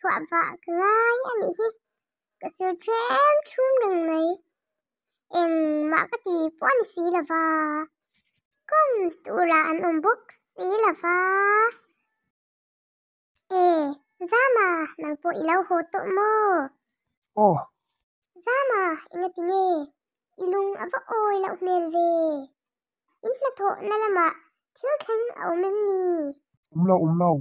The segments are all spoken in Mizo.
chhuah vah ka ngai a nih hi. Ka sil ṭhem ṭhum reng mai. Engmah ka ti pawh a ni si lo va, kawm turah an awm bawk si lo va. E, Zama, nang pawh i lo haw tawh maw? Aw. Zama, engati nge i lung a va awi loh hmel ve? In hnathawhna lamah thil thleng a awm em ni? Awm lo, awm lo.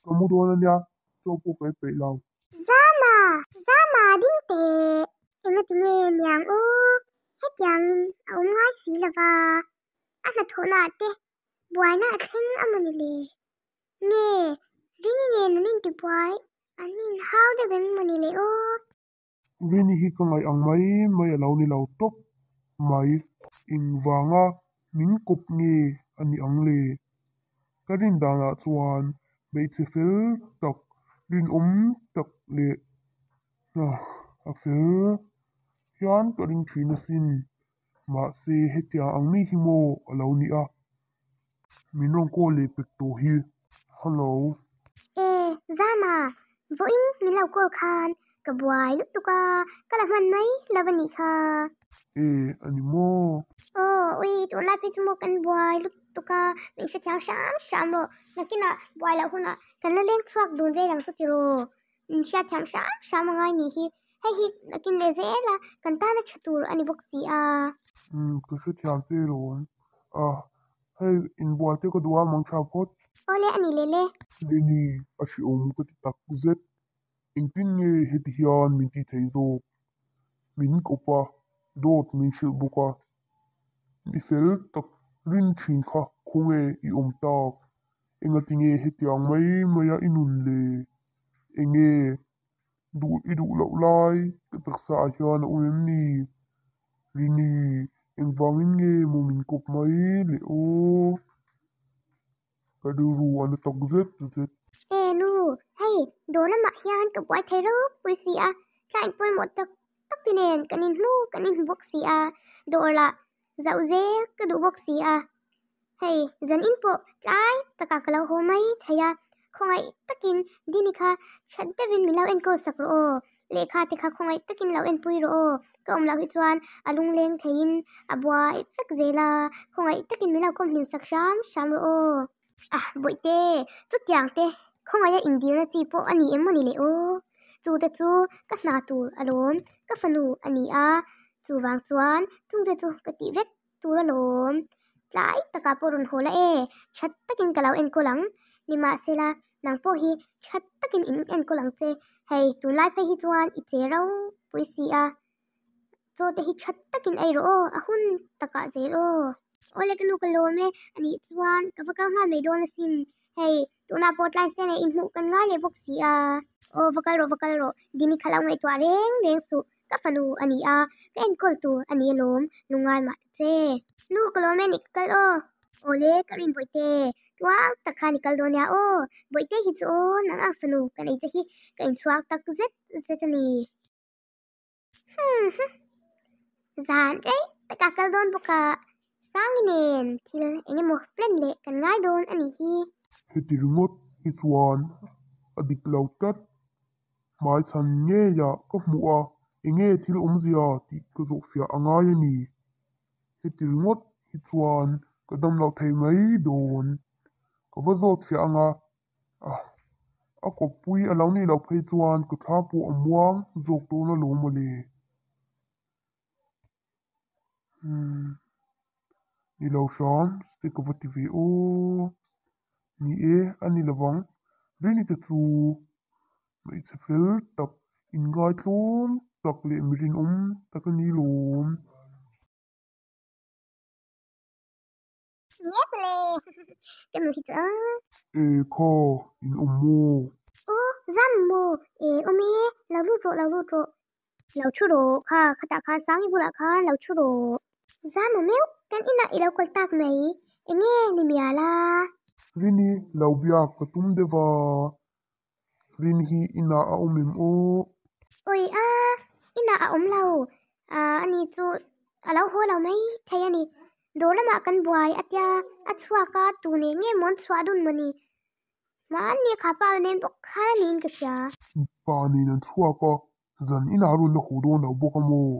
Ka mu dawn a nia, chaw pawh ka ei peih lo. Zama! Zama ding teh! Engati nge niang aw? Hetiangin a awm ngai si lo va, a hnathawhnaah te buaina a thleng a maw ni le? Nge, Rini nen an intibuai, an inhau deuh em maw ni le aw? Rini hi ka ngaih ang mai mai a lo ni lo tawp mai. Engvanga min kawp nge a ni ang le? Ka rin danah chuan hmeichhe fel tak, rinawm tak leh a fel hian ka ring thin asin. Mahse hetiang ang mi hi maw a lo ni a, min rawn call leh pek tawh hi. Hello. E, Zama, vawiin min lo call khan ka buai lutuk a, ka la hman mai lo a nih kha. E, a ni maw? Aw, ui, tunlai phei chu maw kan buai lutuk a, min hrethiam hram hram rawh. Nakinah buai loh hunah kan la leng chhuak dun vel ang chu tiraw? Min hriatthiam hram hram a ngai nih hi. Hei hi nakin leh zel a, kan tana tha tur a ni bawk si a. Umm, ka hrethiam che rawn. A, hei inbual te ka duh a, mang tha phawt. Awle a ni leh le. Lenny, a hriawm ka ti tak zet. Engtin nge heti hian min ti thei zawk? Min kawp a, dawt min hrilh bawk a. Mi fel tak rin thin kha khawnge i awm tak? Engati nge hetiang mai maia i nun le? Enge duh i duh loh lai ka taksa ah hian a awm em ni? Rini, engvangin nge maw min kawp mai le aw? Ka rilru a na tak zet zet. E nu, hei dawr lamah hian ka buai thei ropui si a, client pawimawh tak tak te nen kan inhmu kan inhmu bawk si a, dawr lah zauh zel ka duh bawk si a, hei zan in pawh tlai takah ka lo haw mai thei a, khawngaih takin Dini kha that deuhin min lo enkawl sak rawh aw, lehkha te kha khawngaih takin lo enpui rawh aw, ka awm loh hi chuan a lungleng theiin a buai vek zel a, khawngaih takin min lo kawmhlim sak hram hram rawh aw. Ah bawihte, chutiang te khawngaih a indirna chi pawh a ni em maw ni le aw, chu te chu ka hna tur alawm, ka fanu a ni a, Chuvang chuan chungte chu ka tih vek tur alawm. Tlai takah pawh rawn haw la e, that takin ka lo enkawl ang. Nimahsela, nang pawh hi that takin in enkawl ang che. Hei, tunlai phei hi chuan i che ropui si a. Chaw te hi that takin ei rawh aw, a hun takah zel aw. Awle ka nu ka lawm e, anih chuan ka va kal nghal mai dawn asin. Hei, tunah pawh tlai se nei inhmuh kan ngai leh bawk si a. Aw, va kal rawh, va kal rawh. Dini kha lo ngaihtuah reng reng suh. Ka fanu a ni a, ka enkawl tur a ni alawm, lungngai mah ta che. Nu ka lawm e ni ka kal aw. Awle, ka rin Bawihte, tluang tak khan i kal dawn nia aw. Bawihte hi chu aw, nang ang fanu ka nei che hi ka inchhuak tak zet zet a ni. Hmm hmm. Zan rei taka kal dawn bawk a, Sangi nen thil eng emaw plan leh kan ngai dawn a nih hi. Heti ringawt hi chuan a dik lo tlat. Hmaichhan ngeiah ka hmuh a, enge thil awmzia tih ka zawhfiah a ngai a ni. Heti ringawt hi chuan ka dam loh thei mai dawn. Ka va zawtfiah ang a, a kawppui a lo nih loh phei chuan ka thla pawh a muang zawk dawn alawm mawle. Umm ni lo hram se ka va ti ve aw. Ni e, a ni lovang. Rini te chu hmeichhe fel tak, inngaitlawm tak leh mi rinawm tak a ni lawm. Yes le ka nu hi chu a. E kha in awm maw? Aw zam maw? E awm e, lo lut rawh lo lut rawh. Lo thu rawh kha khatah khan Sangi bulah khan lo thu rawh. Zam maw meuh kan inah i lo kawl tak mai enge ni mial a? Rini lo biak ka tum deuh a, Rini hi inah a awm em aw? Awi a, inah a awm lo. Ani chu a lo haw lo mai thei a ni. Dawr lamah kan buai a tia, a chhuak a, tu nen nge maw an chhuah dun maw ni? Mahni kha pa nen bawk khan a niin ka hria. Mipa nen an chhuak a, zan inah rawn la haw dawn lo bawk a maw?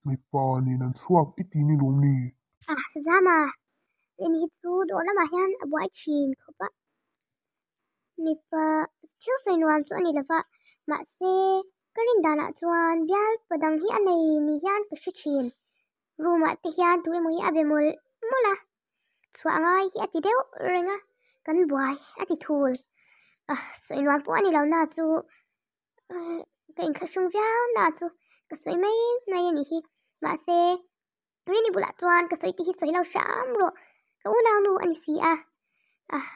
Mipa nen an chhuak i ti ni lawm ni? A, Zama, rin hi chu dawh lamah hian a buai thin khawp a. Mipa thil sawi nuam chu a ni lo va, mahse ka rin danah chuan bial pa dang hi a nei ni hian ka hre thin. Room ah te hian tu emaw hi a be mawlh mawlh a, chhuah ngai hi a ti deuh reng a, kan buai a ti thul. Ah, sawi nuam pawh a ni lo na chu ka inthlahrung viau na chu ka sawi mai mai a nih hi. Mahse, Rini bulah chuan ka sawi tih hi sawi lo hram rawh, ka unau nu a ni si a. Ah,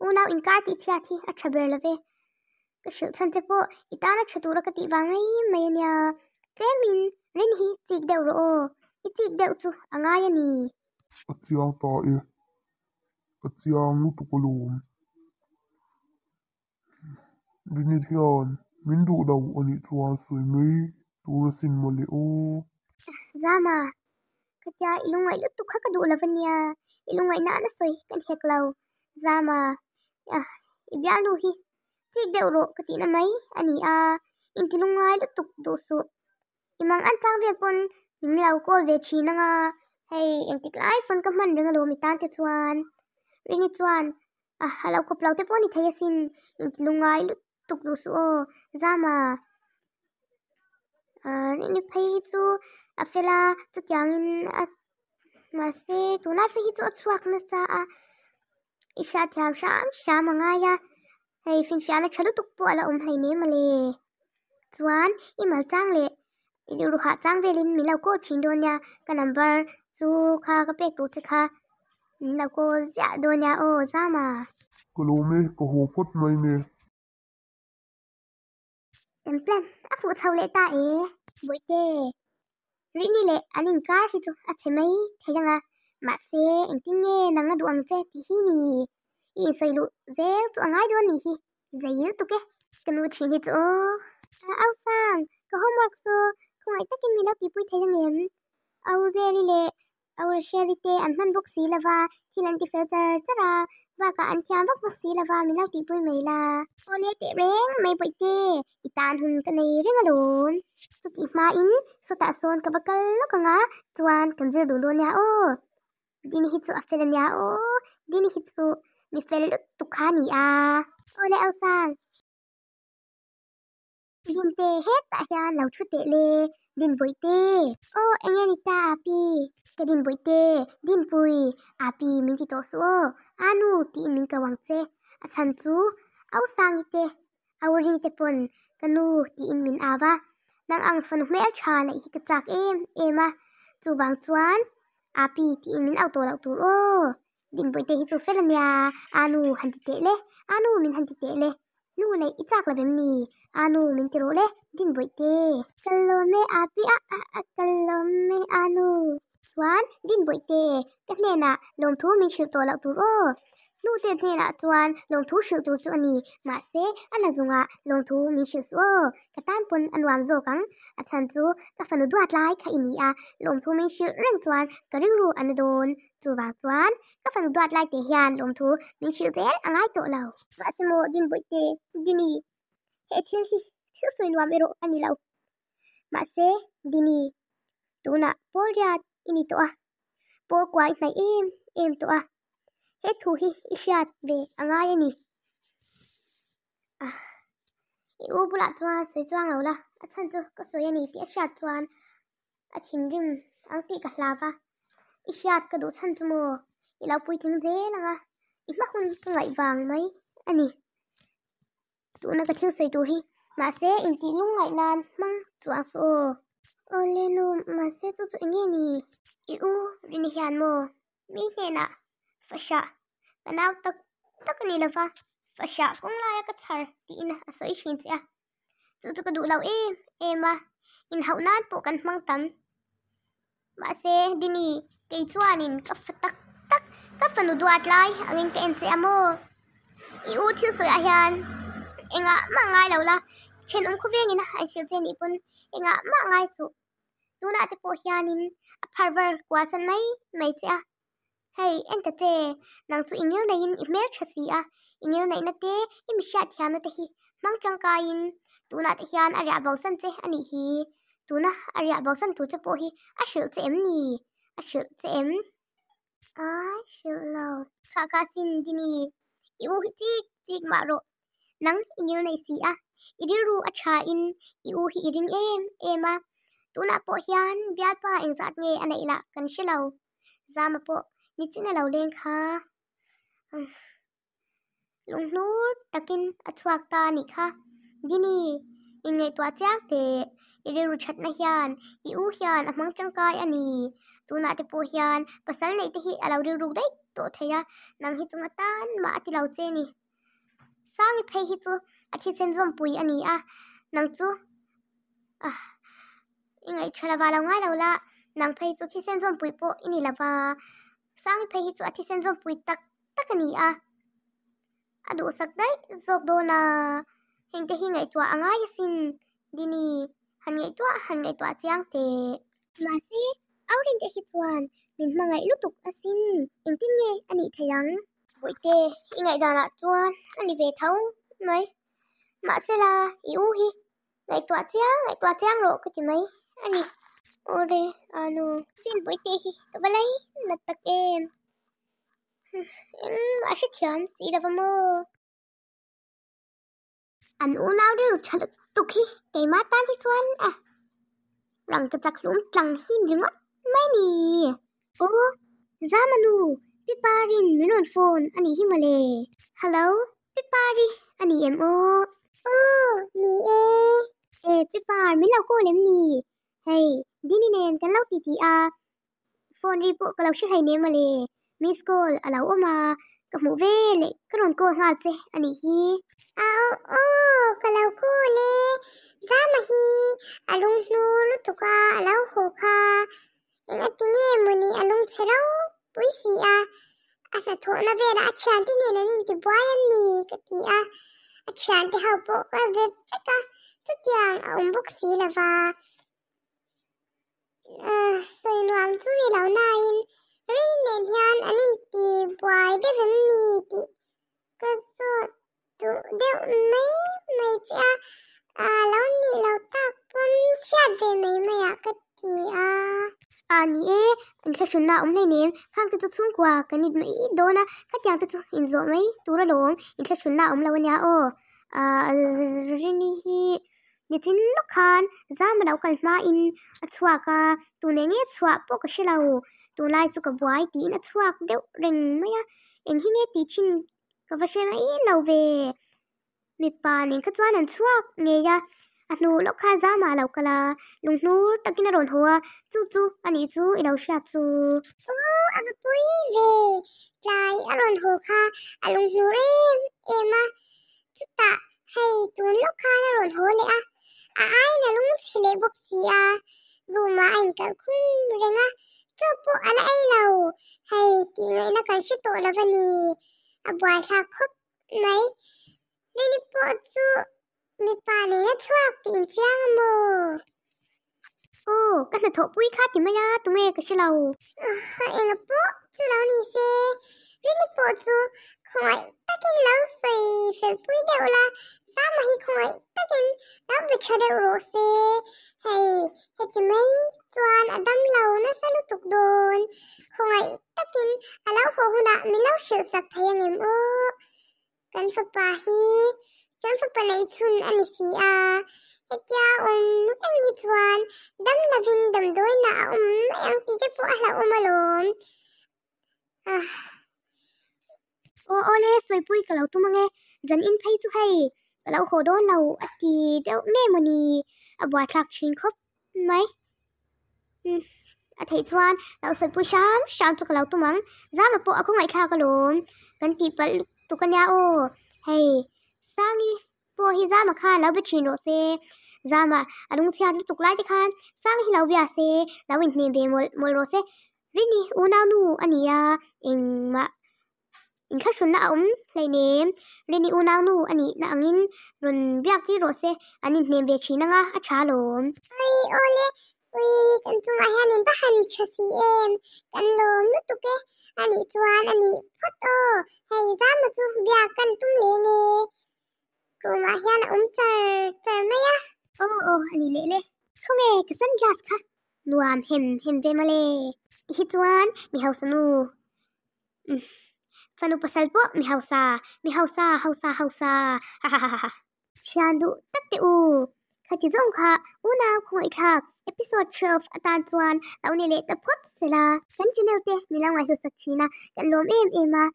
unau inkar tih chhiat hi a tha ber lo ve. Ka hrilh chhan che pawh i tana tha tura ka tih vang mai mai a nia. Tlemin rin hi chik deuh rawh aw, i chik deuh chu a ngai a ni. A chiang ta e, a chiang lutuk alawm. Rini hian min duh lo a nih chuan sawi mai tur asin mawle aw. Zama, khatia i lungngaih lutuk kha ka duh lo a nia, i lungngaihna a sawi kan hek lo. Zama, i bialnu hi chik deuh rawh ka tihna mai a ni a, inti lungngai lutuk duh suh. I mang an chang vel pawn min lo call ve thin anga, hei engtik lai phone ka hman reng alawm i tan te chuan. Rini chuan a a lo kawp lo te pawh a ni thei asin, inti lungngai lutuk duh suh aw Zama. Rini phei hi chu a fel a, chutiangin a mahse tunlai phei hi chu a chhuak nasa a, i hriatthiam hram hram a ngai a, hei finfiahna tha lutuk pawh a la awm hleinem mawle. Chuan i mal chang leh i rilru hah chang velin min lo call thin dawn nia, ka number chu kha ka pek tur che kha min lo call ziah dawn nia aw Zama. Ka lawm e, ka haw phawt mai nge. Kan plan a fuh chho leh ta e. Bawihte, Rini leh an inkar hi chu a chhe mai thei ang a, mahse engtin nge nang a duh ang che tih hi ni. I insawi luh zel chu a ngai dawn ni hi, zei lutuk e. Ka nu thin hi chu aw. Au Sang, ka homework chu khawngaih takin min lo tihpui thei ang em? Au Zeli leh Au Rochelle te an hman bawk si lova, thil an ti fel char char a, bakah an thiam vak bawk si lova min lo tihpui mai la. Awle teh reng mai bawihte, i tan hun ka nei reng alawm. Chutih hmain sawtah sawn ka va kal lawk ang a, chuan kan zir duh dawn nia aw. Dini hi chu a fel ania aw, Dini hi chu mi fel lutuk kha a ni a. Awle Ausang. Dinte hetah hian lo thu teh le, Dinbawihte. Aw eng nge ni ta Api? Ka Dinbawihte, Dinpui, Api min ti tawh suh aw, Anu tiin min ko ang che. A chhan chu Ausangi te, Auri te pawn ka nu tiin min au a, nang ang fanu hmeltha neih hi ka chak em em a, chuvang chuan Api tiin min au tawh loh tur aw. Dinbawihte hi chu fel ania, Anu han ti teh le, Anu min han ti teh le, nu neih i chak lo em ni, Anu min ti rawh le, Dinbawihte. Kal lawm e Api a a a kal lawm e Anu. Chuan Dinbawihte, ka hnenah lawmthu min hrilh tawh loh tur aw. Hnute hnenah chuan lawmthu hrilh tur chu a ni, mahse a na zungah lawmthu min hrilh suh aw, ka tan pawn a nuam zawk ang, a chhan chu ka fanu duat lai kha i ni a, lawmthu min hrilh reng chuan ka rilru a na dawn. Chuvang chuan ka fanu duat lai te hian lawmthu min hrilh zel a ngai tawh lo. Mahse maw Dinbawihte, Dini, he thil hi thil sawi nuam erawh a ni lo. Mahse Dini, tunah Paul riat i ni tawh a, Paul kua i hnaih em em tawh a, he thu hi i hriat ve a ngai a ni. Ah, i u bulah chuan sawi chuang lo la, a chhan chu ka sawi a ni tih a hriat chuan a thinrim ang tih ka hlau va, i hriat ka duh chhan chu maw i lo puitling zel ang a, i hma hun ka ngaih vang mai a ni. Tuna ka thil sawi tur hi mahse intih lungngaih nan hmang chuang suh aw. Awle nu, mahse chu chu eng nge ni? I u Rini hian maw mi hnenah fahrah ka nau tak tak a ni lo va, fahrah kawng laia ka chhar tiin a sawi thin che a. Chu chu ka duh lo em em a, inhauh nan pawh kan hmang tam. Mahse, Dini, kei chuanin ka fa tak tak, ka fanu duat lai angin ka en che a maw? I u thil sawiah hian engah mah ngai lo la, thenawm khawvengin a an hrilh che nih pawn engah mah ngai suh. Tunah te pawh hianin a phar var kualsan mai mai che a. Hei, en ta che, nang chu i ngil neihin i hmel tha si a, i ngil neihna te, i mi hriatthiamna te hi. Hmang tangkaiin tunah te hian a riah bosan che a nih hi. Tuna a riah bosan tur che pawh hi a hrilh che em ni? A hrilh che em? Ai hrilh lo. Chhuah ka sin Dini, i u hi chik chik mah rawh. Nang i ngil nei si a, i rilru a tha in i u hi i ring em em a. Tunah pawh hian bialpa engzat nge a neih lah kan hre lo. Zama pawh nichin a lo leng kha. Lunghnur takin a chhuak ta a nih kha. Dini, inngaihtuah chiang teh, i rilru thatna hian i u hian a hmang tangkai a ni. Tunah te pawh hian pasal neih te hi a lo rilruk daih tawh thei a, nang hi chu ngatan mah a ti lo che ni. Sangi phei hi chu a thisen zawmpui a ni a, nang chu ah i ngaihṭha lova lo ngai lo la, nang phei chu thisen zawmpui pawh i ni lova, Sangi phei hi chu a thisen zawmpui tak tak a ni a, a duhsak daih zawk dawn a, hengte hi ngaihtuah a ngai asin Dini, han ngaihtuah han ngaihtuah chiang teh. Mahse, Aurinte hi chuan min hmangaih lutuk asin, engtin nge a nih theih ang? Bawihte, i ngaihdanah chuan a ni ve tho mai. Mahsela, i u hi ngaihtuah chiang ngaihtuah chiang rawh ka ti mai a ni. Awle, Anu, sin Bawihte hi ka va lai nat tak em? Engmah a hrethiam si lova maw? An unau rilru tha lutuk hi keimah tan hi chuan a rang ka chak hlum tlang hi ringawt mai ni. Aw, Zama nu, Pi Parin min rawn phone a nih hi mawle. Hello, Pi Pari a ni em aw? Aw, ni e. E, Pi Par, min lo call em ni? Hei, Dini nen kan lo ti ti a, Phone ri pawh ka lo hre hlei nem mawle, miss call a lo awm a, ka hmuh ve leh ka rawn call nghal che a nih hi. Aw aw ka lo call e, Zama hi a lung hnu lutuk a a lo haw kha, engati nge mawni a lung chhe ropui si a, a hnathawhna velah a thiante nen an intibuai em ni ka ti a, a thiante ho pawh ka ve vek a, chutiang a awm bawk si lova. Sawi nuam chu ni lo nain ring nen hian an inti buai deuh em ni tih ka zawt duh deuh mai mai che a, a lo nih lo tak pawn hriat ve mai mai ah ka ti a. A ni e, inthlahrunna a awm hleinem, khang te chu chhungkua kan in mai dawn a, khatiang te chu inzawh mai tur alawm, inthlahrunna a awm lo ania aw, Rini hi Nichin lawk khan zam a lo kal hmain a chhuak a, tun eng nge chhuah pawh ka hre lo, tunlai chu ka buai tiin a chhuak deuh reng mai a, eng hi nge tih thin ka va hre mai lo ve. Mipa nen kha chuan an chhuak ngei a, a hnu lawk kha zama a lo kal a, lunghnur takin a rawn haw a, chu chu a nih chu i lo hriat chu. Aw a va pui ve, tlai a rawn haw kha a lunghnur em em a, Chutah hei tun lawk khan a rawn haw leh a, a aiin a lung chhe leh bawk si a, room ah a inkalh khum reng a, chaw pawh a la ei lo, hei tih ngaihna kan hre tawh lo a ni, a buaithlak khawp mai. Rini pawh chu mipa nena chhuak tih inchiang a maw? Aw, ka hnathawhpui kha ti mai a, tunge ka hre lo. A enga pawh chu lo ni se, Rini pawh chu khawngaih takin lo sawi felpui deuh la, Zama hi khawngaih takin lo be tha deuh rawh se. Hei, heti mai chuan a dam lo nasa lutuk dawn, khawngaih takin a lo haw hunah min lo hrilh sak thei angem aw? Kan fapa hi kan fapa neih chhun a ni si a, hetia awm reng hi chuan dam lovin damdawiina a awm mai ang tih te pawh a hlauhawm alawm. Ah. Aw awle sawipui ka lo tum ange, zan in phei chu hei ka lo haw dawn lo a ti deuh nge mawni a buaithlak thin khawp mai. Umm a theih chuan lo sawipui hram hram chu ka lo tum ang, Zama pawh a khawngaihthlak alawm kan tih palh lutuk ania aw, hei Sangi pawh hi Zama khan lo be thin rawh se, Zama a lungchhiat lutuk lai te khan Sangi hi lo bia se, lo inhnem ve mawlh mawlh rawh se, Rini unaunu a ni a, engmah Inthlahrunna a awm hleinem, Rini unaunu a nihna angin rawn biak tir rawh se, an inhnem ve thin anga a tha alawm. Ui awle, ui kan chungah hian in va han tha si em, kan lawm lutuk e, a nih chuan a nih phawt aw, hei Zama chu biak kan tum leng e. Room ah hian a awm char char mai a. Aw aw a ni leh le. Khawnge ka sunglass kha nuam hem hem ve mawle. Hi chuan mi hausa nu umm fanu pasal pawh mi hausa mi hausa hausa hausa ha ha ha ha. Thian duh tak teh u. Khati zawng kha unau khawngaihthlak episode 12 atan chuan lo ni leh ta phawt sela. Kan channel te mi lo ngaihhlusak thin a, kan lawm em em a.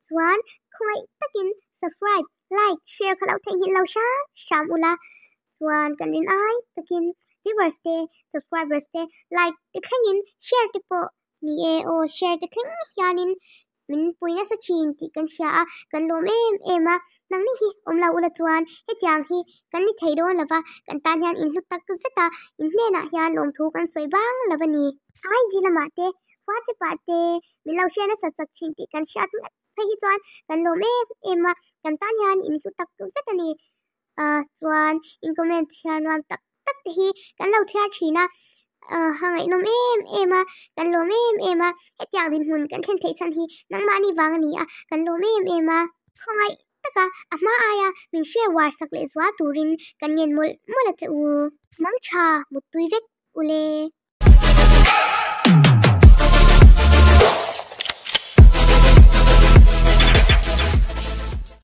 Chuan khawngaih takin subscribe, like, share kha lo theihnghilh lo hram hram ula. Chuan kan rin ai takin viewers te, subscribers te, like te thlengin share te pawh ni e aw share te thleng hianin min pui nasa thin tih kan hria a, kan lawm em em a. Nangni hi awm lo ula chuan hetiang hi kan ni thei dawn lova, kan tan hian in hlu tak zet a, in hnenah hian lawmthu kan sawi bang lo a ni. IG lamah te WhatsApp ah te min lo hria nasa chak thin tih kan hriat ngat phei hi chuan kan lawm em em a, kan tan hian in hlu tak zet a ni. Ah chuan in comment chhiar nuam tak tak te hi kan lo chhiar thin a, ah a ngaihnawm em em a, kan lawm em em a, hetiang dinhmun kan thlen theih chhan hi nangmahni vang a ni a, kan lawm em em a. Khawngaih taka a hma aia min hre uar sak leh zual turin kan ngen mawlh mawlh a che u. Mangtha muttui vek ule.